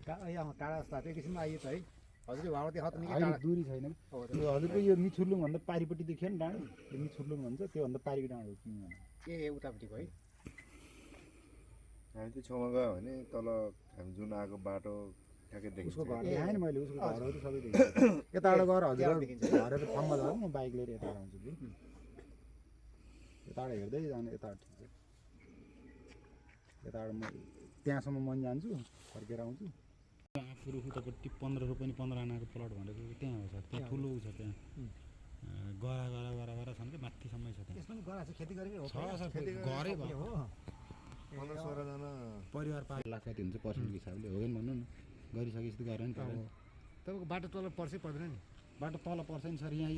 टाढा जस्तो एक किसिममा आइयो त है हजुरले भाडा देखाउँ त निकै अहिले टाढा दूरी छैन कि हजुरको यो मिछुर्लुङ भन्दा पारिपट्टि देखियो नि डाँडो यो मिछुर्लुङ भन्छ त्योभन्दा पारिको डाँडो हो किन ए उतापट्टिको है हामी त्यो छेउमा गयो भने तल हामी जुन आएको बाटो ठ्याक्कै देखिन्छ उसको घर देखाएँ नि मैले उसको घरहरू सबै देखिन्छ यताबाट गएर हजुर घरहरू फर्ममा जानु म बाइक लिएर यता आउँछु कि यताबाट हेर्दै जानु यताबाट ठिक छ यताबाट म त्यहाँसम्म मन जान्छु फर्केर आउँछु आफूहरू उतापट्टि 1500 पनि 15 आनाको प्लट भनेको त्यहाँ हो सर त्यहाँ ठुलो छ त्यहाँ गरा गरा गरा गरा छन् कि माथिसम्मै छ त्यहाँ यसमा नि गरा चाहिँ खेती गरेकै हो छ सर घरै भयो हो 15-16 जना परिवार पाल्छ लाख कति हुन्छ पर्सेन्टको हिसाबले हो नि भन्नु न गरिसकेपछि गरेर नि पर्यो तपाईँको बाटो तल पर्छै पर्दैन नि बाटो तल पर्छ नि सर यहाँ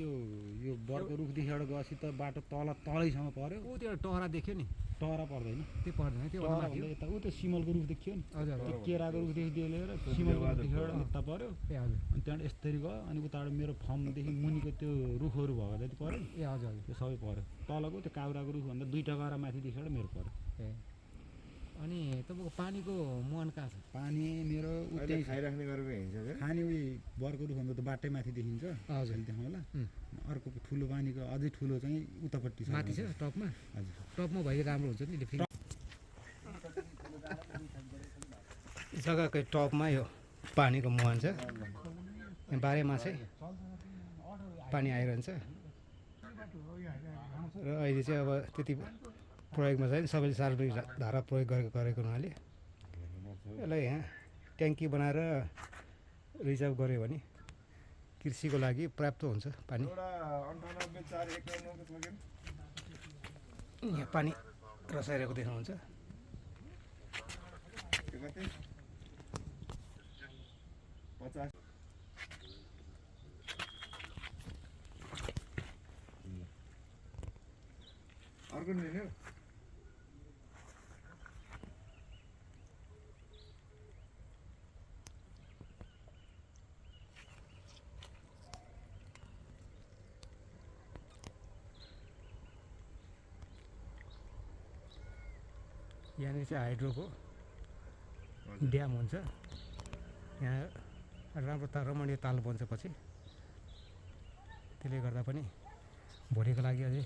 यो बडको रुखदेखिबाट गएपछि त बाटो तलैसम्म पर्यो ऊ त्यो टहरा देख्यो नि टहरा पर्दैन त्यो पर्दैन त्यो टहरा भन्दा यता ऊ त्यो सिमलको रुख देखियो नि हजुर त्यो केराको रुखदेखि लिएर सिमलको रुखदेखिबाट यता पर्यो ए हजुर अनि त्यहाँबाट यस्तरी गयो अनि उताबाट मेरो फर्मदेखि मुनिको त्यो रुखहरू भएको जति पर्यो ए हजुर हजुर त्यो सबै पर्यो तलको त्यो काउराको रुखभन्दा 2 टका माथिदेखिबाट मेरो पर्यो ए अनि तपाईँको पानीको मुहान कहाँ छ पानी मेरो अहिले खाइराख्ने गरेको हिँड्छ क्या खाने उयो बर्को रुखभन्दा त बाटै माथि देखिन्छ हजुर देखाउँला अर्को ठुलो पानीको अझै ठुलो चाहिँ उतापट्टि छ माथि छ टपमा हजुर टपमा भए राम्रो हुन्छ नि फेरि जग्गाकै टपमा यो पानीको मुहान छ यहाँ बाह्रै मासै पानी आइरहन्छ र अहिले चाहिँ अब त्यति प्रयोगमा छैन सबैले सार्वजनिक धारा प्रयोग गरेको हुनाले यसलाई यहाँ ट्याङ्की बनाएर रिजर्भ गऱ्यो भने कृषिको लागि पर्याप्त हुन्छ पानी यहाँ पानी रसाइरहेको देख्नुहुन्छ अर्को लिने यहाँनिर चाहिँ हाइड्रोको ड्याम हुन्छ यहाँ राम्रो रमणीय ताल बन्छ पछि त्यसले गर्दा पनि भोलिको लागि अझै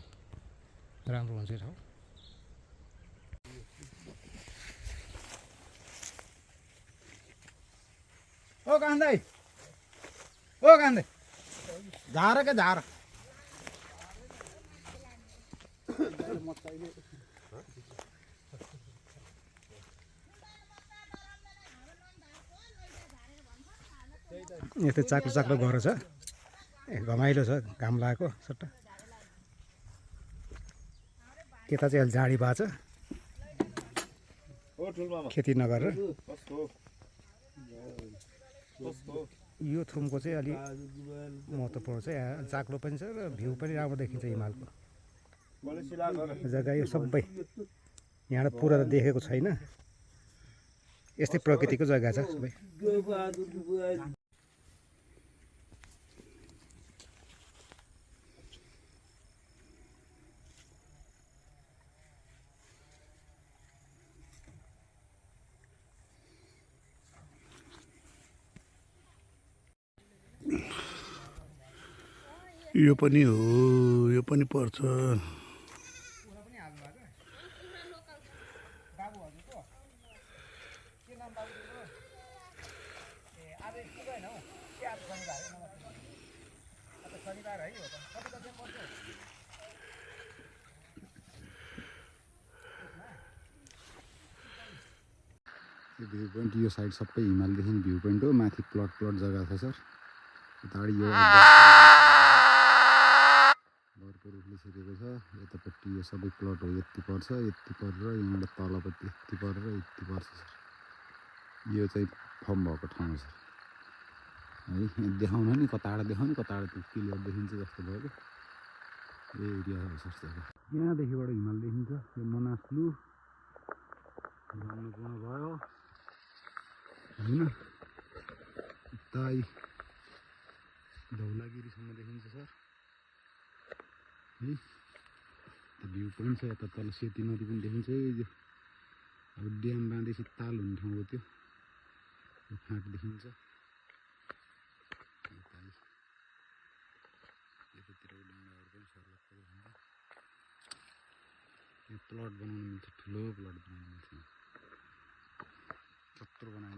राम्रो हुन्छ ठाउँ ओ कान्दै झार क्या झार यस्तो चाक्लो चाक्लो घर छ घमाइलो छ घाम लागेको सट्टा यता चाहिँ अहिले झाडी भएको छ खेती नगरेर यो थुमको चाहिँ अलि महत्त्वपूर्ण छ यहाँ चाक्लो पनि छ र भ्यू पनि राम्रो देखिन्छ हिमालको जग्गा यो सबै यहाँबाट पुरा त देखेको छैन यस्तै प्रकृतिको जग्गा छ सबै यो पनि हो यो पनि पर्छ भ्यू पोइन्ट यो साइड सबै हिमालदेखि भ्यू पोइन्ट हो माथि प्लट जग्गा छ सर यताबाट यो घरको रुखले छिरेको छ यतापट्टि यो सबै प्लट हो यति पर्छ यति परेर यहाँबाट तलपट्टि यति परेर यति पर्छ सर यो चाहिँ फर्म भएको ठाउँ सर है देखाउन नि कताबाट देखाउने कताबाट त्यो क्लियर देखिन्छ जस्तो भयो क्या यो एरिया हो सर जग्गा यहाँदेखिबाट हिमाल देखिन्छ यो मनासलु भन्नुपर्ने भयो होइन उतै धौलागिरीसम्म देखिन्छ सर है भ्यू पोइन्ट छ यता तल सेती नदी पनि देखिन्छ यो अब ड्याम बाँधेपछि ताल हुने ठाउँ हो त्यो यो फाँट देखिन्छ यतातिरको ढुङ्गाहरू पनि सर्लक्क देखिन्छ यो प्लट बनाउनु मिल्छ ठुलो प्लट बनाउनु मिल्छ कत्रो बनाएर